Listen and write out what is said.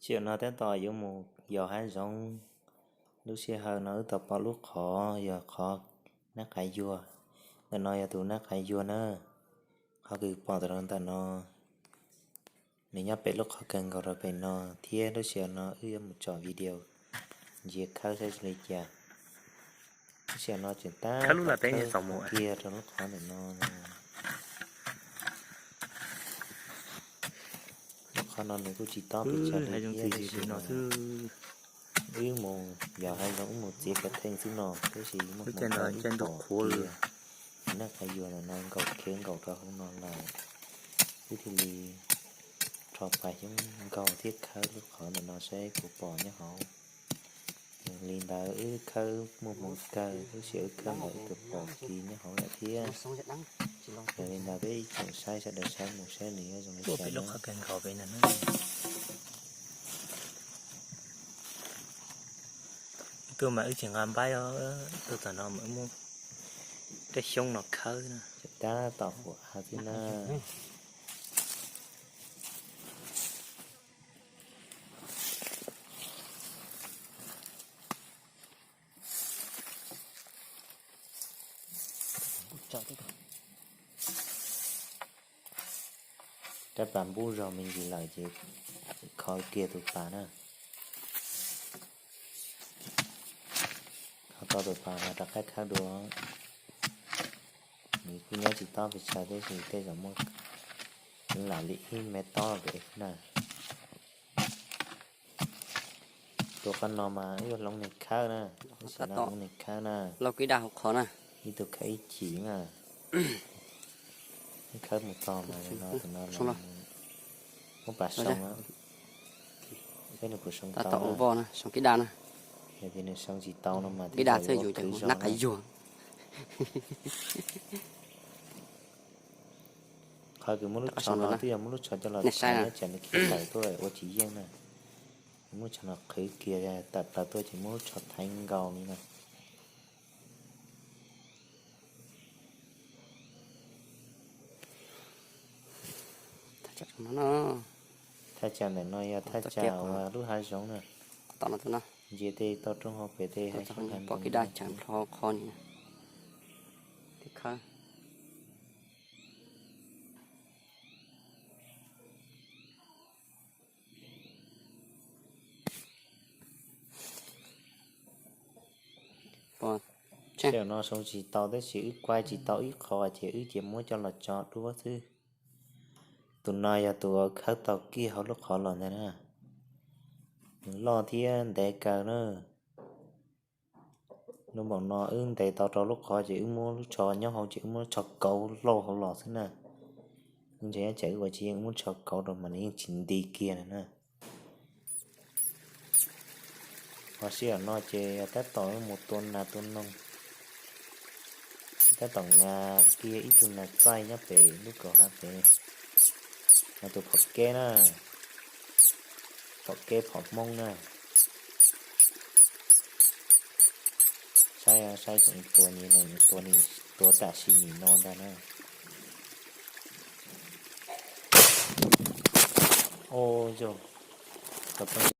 Sij hawm no tab tom yuav mus yos hav zoov. Lub sij hawm no wb tau pom lub qhov yog qhov nab qav yuag. Ntawm no yog tus nab qav yuag na. Qhov kws pom tam no ntawm no, nws nyob pem lub qhov kawg nkaus rau pem no, thiab lub sij hawm no wb yuav mus tsom video ntsia khawb saib zoo li cas. Lub sij hawm no tseem tab tom khawb kiag rau lub qhov ntawm no. Lub qhov no nws kuj tsis tob pes tsawg li thiab, tab sis no wb mus yos hav zoov wb mus txiav kav theej xwb no, tab sis muaj hmoo ib pom kiag nab qav yuag ntawm no nkaum khiav nkaum rau hauv no lawm. Wb thiaj li rho pas xyoob nkaug thiab khawb lub qhov ntawm no saib puas pom nyob hauv. Yog li ntawd wb khawb muaj hmoo kawg, lub sij hawm wb khawb ntawd wb tsuas pom kiag nyob hauv lawm thiab. Yog li ntawd peb ib tsoom saib sawv daws saib mus saib nws yuav zoo li cas na. Tuaj mas wb tsis nqa npaib os, tuaj tom no mas wb muab tej xyoob no khawb na. Tab tom huam av xwb na. Rab pas npub zog me ntsis lawm ces kho kiag tus pas na. Kho tau tus pas mas rov qab khawb dua. Nws kuj nyob tsis tob pes tsawg tab sis tej zaum muaj lam li ib mev tob pem na. Tus qhov no mas wb yuav hloov nws khawb na, tab sis no hloov nws khawb na. Ib tug khawb ib chim na. Wb khawb mus txog mas no tus no muab pas soo, saib nws puas soo tau. Yog tias nws soo tsis tau no mas tej zaum yuav qhwv zog na. Qhov kws muab lub tsho no twb yog muab lub tsho coj los thaiv, tsam nws khiav tawm tuaj ua tsis yeej na. Muab lub tsho no qhwv kiag tawm plaws tuaj ces muab lub tsho thaiv nkaus li na. Thaj tsam ntawm no yog thaj tsam uas lub hav zoov na. Ntsia tej toj roob hauv pes tej hav zoov pom kev daj tsawv nplho qhov ni. Sij hawm no soo tsis tau tab sis wb kuaib tsis tau ib qho ces wb cia muab coj los tso duab xwb. Tus no yog tus khawb tau kiag hauv lub qhov los ntag na. Nws loj thiab ntev kawg na. Lub npaum no wb ntes tau rau lub qhov ces wb muab lub tsho nyob hauv ces wb muab lub tsho kauv lauj hauv los xwb na. Wb ntshai nyob tsam wb ua tsis yeej wb muab tsho kauv rau mas nws yeej tsis nti kiag na. Ho sij hawm no ces tab tom mus tua nas tua noog. Tab tom nas kiag ib tug nas txaij nyob pem lub kaum hav pem. Mas tus phom keb na, phom keb phom hmoob na. Saib, saib tseem tua ni, tua ni, tua tam sim nim no ntag na. Ua yog, tau peb